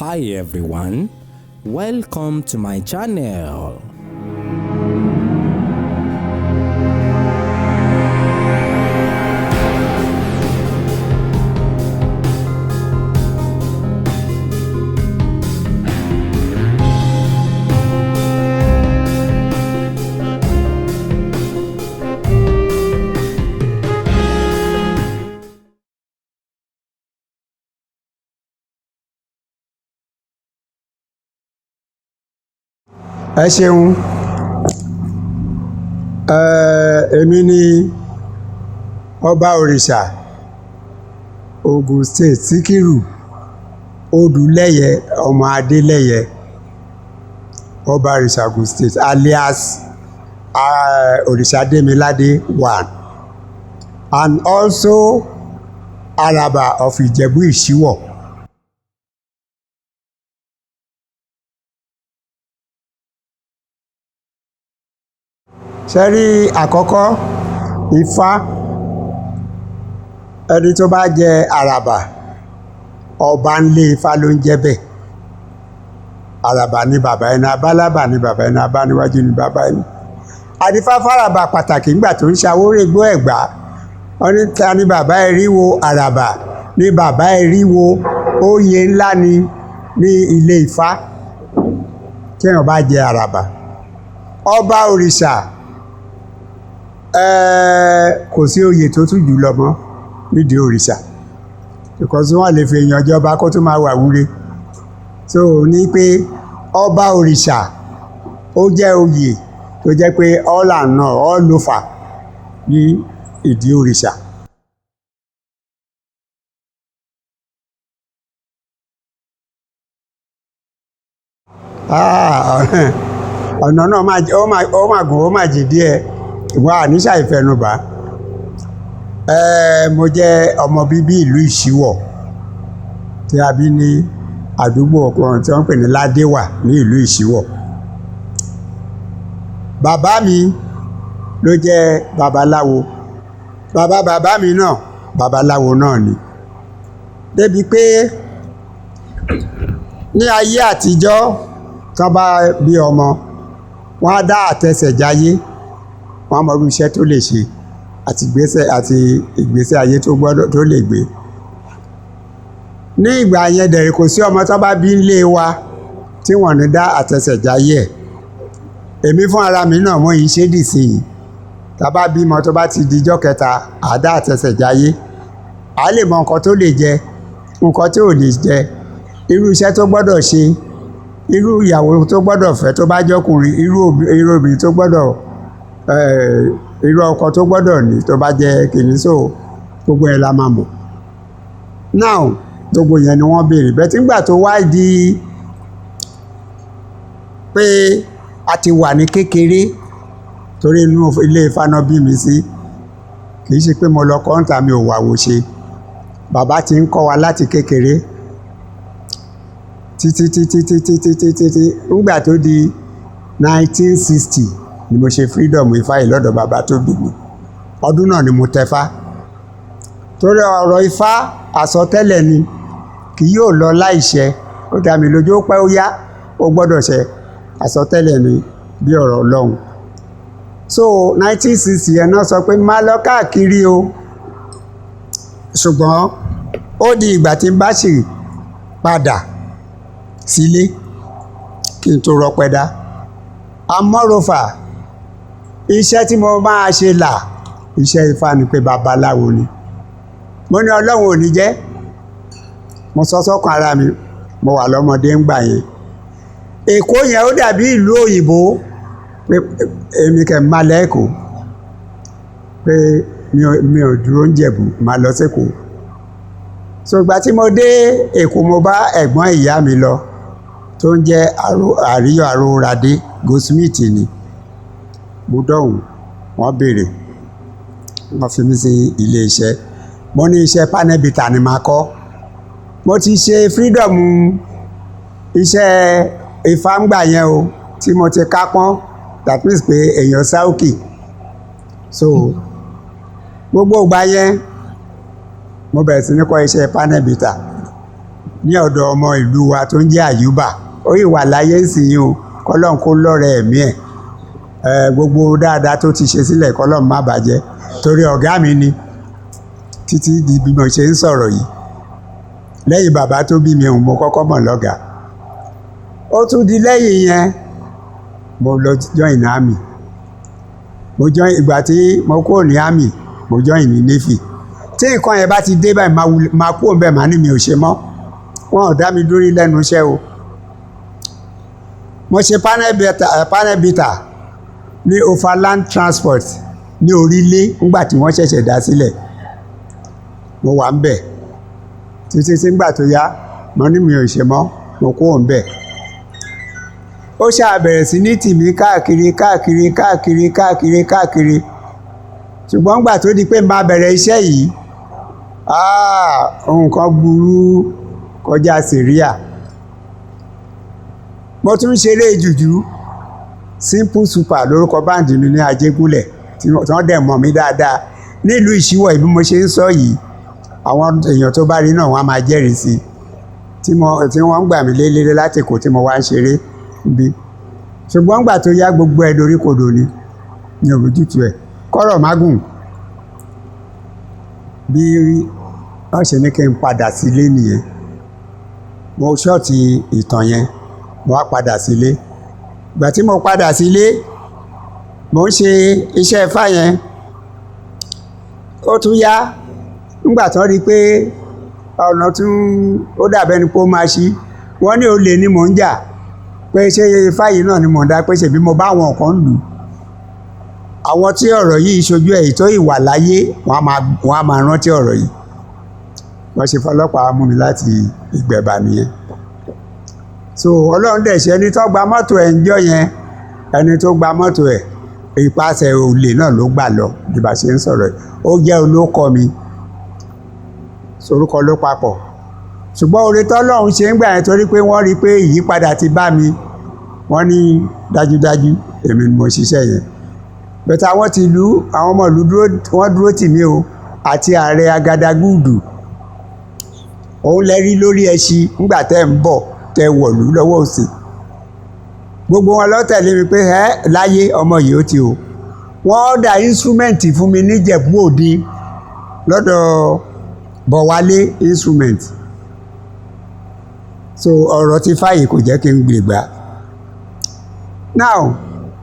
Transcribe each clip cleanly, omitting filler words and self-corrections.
Hi everyone, welcome to my channel. Ẹ ṣeun. Èmi ni ọba òrìṣà Ogun State, Síkírù Odùlẹ́yẹ ọmọ Adélẹ́yẹ, ọba òrìṣà Ogun State, alias Òrìṣà Démiládé one, and also Araba of Ìjẹ̀bú Ìṣíwọ̀. Ṣe rí àkọ́kọ́, Ifá, ẹni tó bá jẹ àràbà, ọba ńlé Ifá ló ń jẹ́ bẹ́ẹ̀. Àràbà ni bàbá ẹni, abálábà ni bàbá ẹni, abáníwájú ni bàbá ẹni. Adífá fáràbà pàtàkì nígbà tó ń ṣàwórègbó Ẹ̀gbá. Wọ́n ní ta ni bàbá eriwo? Àràbà ni bàbá eriwo. Oyè ńlá ni ní ilé Ifá tí èèyàn bá jẹ àràbà. Ọba òrìṣà, kò sí oyè tó tún jù lọ mọ́ nídìí òrìṣà, because wọ́n lè fi èèyàn jọba kó tún máa wà wúre. So ní pé ọba òrìṣà, ó jẹ́ oyè tó jẹ́ pé all and all over ní ìdí òrìṣà. Ah, ọ̀nà náà ó máa gùn, ó máa jì díẹ̀, ìwà àníṣà ìfẹnubà. Mo jẹ́ ọmọ bíbí ìlú Ìṣíwọ̀ tí a bí ní àdúgbò ọkùnrin tí wọ́n ń pè ní Ládéwà ní ìlú Ìṣíwọ̀. Bàbá mi ló jẹ́ babaláwo. Bàbá bàbá mi náà babaláwo náà ni. Débi pé ní ayé àtijọ́, tán bá bí ọmọ, wọ́n á dá àtẹsẹ̀jáyé, wọ́n á mọ irú iṣẹ́ tó lè ṣe àti ìgbésẹ̀ ayé tó gbọ́dọ̀ tó lè gbé. Ní ìgbà yẹn dẹ̀rẹ̀, kò sí ọmọ tán bá bí nílé wa tí wọ́n ní dá àtẹsẹ̀jáyé ẹ̀. Èmi fún ara mi náà mo yìí ṣe dì sí i. Tá bá bímọ, tó bá ti di ijọ́ kẹta, à dá àtẹsẹ̀jáyé. A lè mọ nǹkan tó lè jẹ, nǹkan tí ò lè jẹ, irú iṣẹ́ tó gbọ́dọ̀ ṣe, irú ìyàwó tó gbọ́dọ̀ fẹ́ tó bá jọ́kùnrin, irú obìnrin tó gbọ́dọ̀, irú ọkọ tó gbọ́dọ̀ ní tó bá jẹ́ kìnní. So gbogbo ẹ̀ la máa mọ̀. Now, gbogbo yẹn ni wọ́n béèrè. Bẹ́ẹ̀ tí nígbà tó wá di pé a ti wà ní kékeré, torí inú ilé Ifá náà bí mi sí, kì í ṣe pé mo lọ kọ́ńtà, mi ò wà wò ṣe. Bàbá ti ń kọ́ wa láti kékeré títí títí títí títí títí. Nígbà tó di 1960 ni mo ṣe freedom Ifá yìí lọ́dọ̀ bàbá tó bí mi. Ọdún náà ni mo tẹfá. Torí ọ̀rọ̀ Ifá àsọtẹ́lẹ̀ ni, kì yóò lọ láìṣẹ. Ó dá mi lójú, ó pẹ́, ó yá, ó gbọ́dọ̀ ṣẹ. Àsọtẹ́lẹ̀ ni bí ọ̀rọ̀ Ọlọ́run. So 1960 yẹn náà sọ pé má lọ káàkiri o. Ṣùgbọ́n ó di ìgbà tí n bá sì padà sílé kí n tó rọpẹ́ dá. Amọ́ròfà, iṣẹ́ tí mo máa ṣe là, iṣẹ́ Ifá ni, pé babaláwo ni. Mo ní Ọlọ́run ò ní jẹ́. Mo sọ sọ́kàn ara mi, mo wà lọ́mọdé ń gbà yẹn. Èkó yẹn ó dàbí ìlú òyìnbó, pé èmi kẹ̀ máa lẹ́kọ̀ọ́, pé mi ò dúró ń Jẹ̀bú, máa lọ sí Èkó. So ìgbà tí mo dé Èkó, mo bá ẹ̀gbọ́n ìyá mi lọ tó ń jẹ́ Àríyọ̀ Arówóradé, goldsmith ni. Mo dọ̀hùn, wọ́n béèrè, wọ́n fi mí sí ilé iṣẹ́. Mo ní iṣẹ́ panel beater ni màá kọ́. Mo ti ṣe freedom iṣẹ́ Ifá ń gbà yẹn o, tí mo ti kápọ́n, that means pé èèyàn sáókì. So gbogbo ìgbà yẹn, mo bẹ̀rẹ̀ sí ní kọ́ iṣẹ́ panel beater. Ní ọ̀dọ̀ ọmọ ìlú wa tó ń jẹ́ Àyùbá, ó yìí wà láyé ìsìn o, kọ́lọ́n kó lọ́rẹ̀ ẹ̀mí ẹ̀. Gbogbo dáadáa tó ti ṣe sílẹ̀, kọ́lọ́n má bàjẹ́, torí ọ̀gá mi ni títí di bí mo ṣe ń sọ̀rọ̀ yìí. Lẹ́yìn bàbá tó bí mi, òun mo kọ́kọ́ mọ̀ lọ́gàá. Ó tún di lẹ́yìn yẹn, mo lọ join army. Mo join, ìgbà tí mo kúrò ní army, mo join ní navy. Tí nǹkan yẹn bá ti dé báyìí, máa kúrò ńbẹ̀, máa ní mi ò ṣe mọ́. Wọn ò dá mi dúró lẹ́nu iṣẹ́ o. Mo ṣe panel beater ní Overland Transport ní Orílẹ̀ nígbà tí wọ́n ṣẹ̀ṣẹ̀ dá sílẹ̀. Mo wà ń bẹ̀ títí tí ngbà tó yá, mo ní mi ò ṣe mọ́, mo kúrò ń bẹ̀. Ó ṣáà bẹ̀rẹ̀ sí ní tì mí káàkiri, káàkiri, káàkiri, káàkiri, káàkiri. Ṣùgbọ́n ngbà tó di pé máa bẹ̀rẹ̀ iṣẹ́ yìí, nǹkan burú kọjá sẹ̀ríà. Mo tún ń ṣeré jùjú. Simple Super lórúkọ band mi ní Ajégúnlẹ̀, tí wọ́n dẹ̀ mọ̀ mí dáadáa nílùú Ìṣíwọ̀. Bí mo ṣe ń sọ yìí, àwọn èèyàn tó bá rí náà, wọ́n á máa jẹ́rìí sí i, tí wọ́n ń gbà mí lélẹ́rẹ́ láti Èkó tí mo wá ń ṣeré bí. Ṣùgbọ́n gbà tó yá, gbogbo ẹ̀ dorí kodò ni, ní òrùjútu ẹ̀ kọ́rọ̀ mágùn. Bí wọ́n ṣe ní kí n padà sílé nìyẹn. Mo short ìtàn yẹn, mo wá padà sílé. Ìgbà tí mo padà sílé, mo ń ṣe iṣẹ́ Ifá yẹn. Ó tún yá, nígbà tó rí i pé ọ̀nà tún ó dàbẹ́ ni pé ó máa ṣí, wọ́n ní olè ni mò ń jà, pé ṣé Ifá yìí náà ni mò ń dá, pé ṣèbí mo bá àwọn kan lù. Àwọn tí ọ̀rọ̀ yìí ṣojú ẹ̀ tó ìwà láyé, wọ́n á máa rántí ọ̀rọ̀ yìí. Wọ́n ṣe fọlọ́pàá mú mi láti Ìgbẹ̀bà nìyẹn. So Ọlọ́run dẹ̀ ṣe, ẹni tó gba mọ́tò ẹ̀ ń jọ́ yẹn, ẹni tó gba mọ́tò ẹ̀, ìpasẹ̀ olè náà ló gbà lọ. Bí bá ṣe ń sọ̀rọ̀ ẹ̀, ó jẹ́ olókọ mi, sorúkọ ló papọ̀. Ṣùgbọ́n oore tọ́lọ́run ṣe ń gbà yẹn, torí pé wọ́n rí i pé ìyípadà ti bá mi, wọ́n ní dájúdájú èmi ni mo ṣiṣẹ́ yẹn. Bẹ̀tẹ̀ àwọn ti ìlú, àwọn ọmọ ìlú dúró, wọ́n dúró tì mí o, àti ààrẹ Agadagudu. Òun lẹ rí lórí ẹṣin nígbà tẹ́ ń bọ̀, tẹ́ wọ̀lú lọ́wọ́ òsì. Gbogbo wọn ló tẹ̀lé mi pé ẹ láyé ọmọ yìí ó ti o. Wọ́n order instrument fún mi níjẹ̀bú Òde lọ́dọ̀ Bọ̀wálé Instrument. So ọ̀rọ̀ tí fàyè kò jẹ́ kí n lè gbà. Now,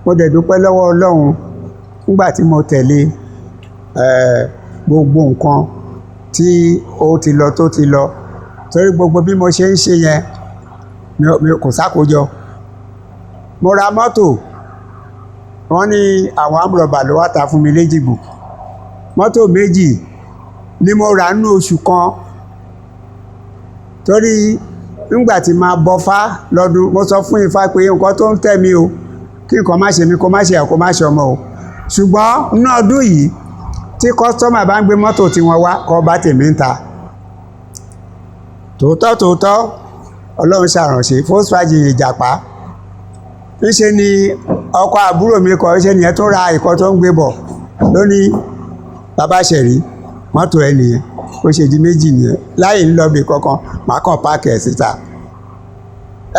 mo dẹ̀ dúpẹ́ lọ́wọ́ Ọlọ́run nígbà tí mo tẹ̀lé gbogbo nǹkan tí ó ti lọ tó ti lọ, torí gbogbo bí mo ṣe ń ṣe yẹn, mi kò sákòjọ. Mo ra mọ́tò, wọ́n ní àwọn amúrọ̀bà ló wá ta fún mi léjìgbò. Mọ́tò méjì ni mo rà nínú oṣù kan, torí nígbà tí máa bọfá lọ́dún, mo sọ fún Ifá pé nǹkan tó ń tẹ̀ mí o, kí nǹkan má ṣe mí, kó má ṣe ẹ̀, kó má ṣe ọmọ o. Ṣùgbọ́n nínú ọdún yìí, tí customer bá ń gbé mọ́tò tiwọn wá, kó bá tèmi ń ta. Tòótọ́ tòótọ́, Ọlọ́run ṣàránṣe Volkswagen ìjàpá. Ńṣe ni ọkọ àbúrò mi kọ, ṣe nìyẹn tó ra ìkọ́ tó ń gbé bọ̀ lónìí, "Bàbá ṣẹ̀rí, mọ́tò ẹ nìyẹn." Ó ṣe di méjì nìyẹn. Láì ń lọ bí kankan, màá kàn park ẹ̀ síta.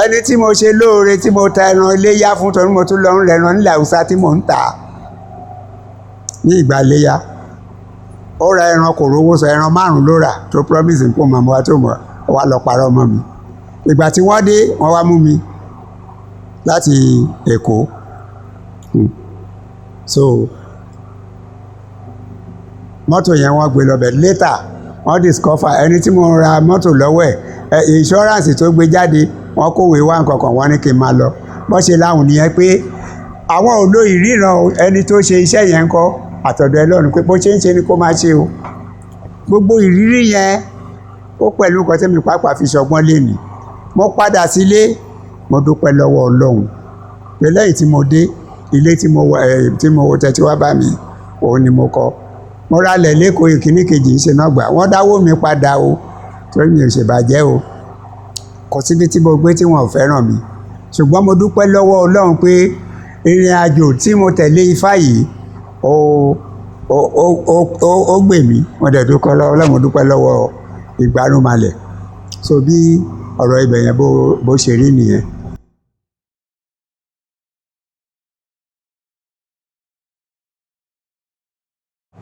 Ẹni tí mo ṣe lóore, tí mo ta ẹran iléyá fún, torí mo tún lọ ń rẹran nílẹ̀ Haúsá tí mò ń tà á ní ìgbà iléyá, ó ra ẹran, kò rówó sọ. Ẹran márùn ló rà tó promise kó mọ̀ wá tó mọ̀ wá lọ parọ́ mọ́ mi. Ìgbà tí wọ́n dé, wọ́n wá mú mi láti Èkó. So mọ́tò yẹn, wọ́n gbé lọ bẹ̀. Later, wọ́n discover ẹni tí mo ra mọ́tò lọ́wọ́ ẹ̀, insurance tó gbé jáde, wọ́n kówèé wá nǹkan kan, wọ́n ní kí n máa lọ. Bọ́n ṣe láwùn nìyẹn pé àwọn ò lo ìríran o. Ẹni tó ṣe iṣẹ́ yẹn ń kọ́ àtọ̀dọ̀ ẹ lọ́run, pé bó ṣe ń ṣe ni kó máa ṣe o. Gbogbo ìrírí yẹn, ó pẹ̀lú nǹkan tí mi pàápàá fi ṣọgbọ́n lénìí. Mo padà sílé, mo dúpẹ́ lọ́wọ́ Ọlọ́run pé lẹ́yìn tí mo dé ilé tí mo ẹ̀ tí mo tẹ́tí wá bá mi, òun ni mo kọ́. Mo ralẹ̀ lẹ́kọ̀ọ́, ìkíní kejì ṣe náà gbà, wọ́n dáwó mi padà o, torí mi ò ṣèbàjẹ́ o. Kò síbi tí mo gbé tí wọn ò fẹ́ràn mi. Ṣùgbọ́n mo dúpẹ́ lọ́wọ́ Ọlọ́run pé ìrìn àjò tí mo tẹ̀lé Ifá yìí, ó gbè mí. Mo dẹ̀ dúpẹ́ lọ́wọ́ Ọlọ́run, mo dúpẹ́ lọ́wọ́ ìgbárùnmalẹ̀. So bí ọ̀rọ̀ ibẹ̀ yẹn bó ṣe rí nìyẹn.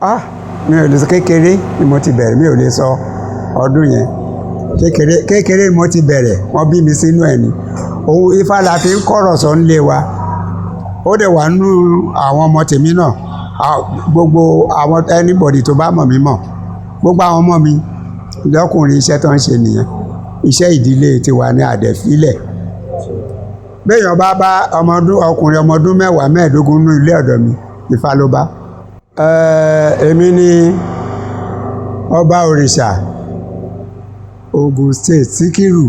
Ah, mi ò lè sọ. Kékeré ni mo ti bẹ̀rẹ̀, mi ò lè sọ ọdún yẹn. Kékeré kékeré ni mo ti bẹ̀rẹ̀, wọ́n bí mi sínú ẹ̀ ni. Òun Ifá la fi ń kọ̀rọ̀ sọ nílé wa. Ó dẹ̀ wà nínú àwọn ọmọ tèmi náà. Gbogbo àwọn anybody tó bá mọ̀ mí mọ̀, gbogbo àwọn ọmọ mi lọ́kùnrin, iṣẹ́ tó ń ṣe nìyẹn. Iṣẹ́ ìdílé tiwa ní àdẹ̀fílẹ̀. Béèyàn bá bá ọmọdún, ọkùnrin ọmọ ọdún 10, 15 nínú ilé ọ̀dọ̀ mi, Ifá ló bá. Èmi ni ọba òrìṣà Ogun State, Síkírù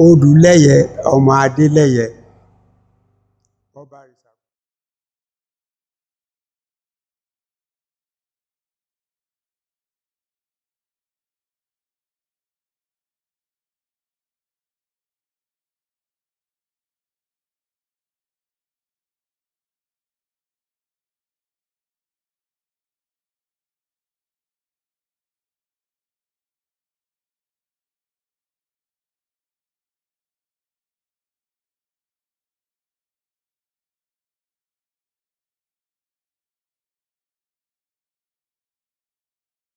Odùlẹ́yẹ, ọmọ Adélẹ́yẹ.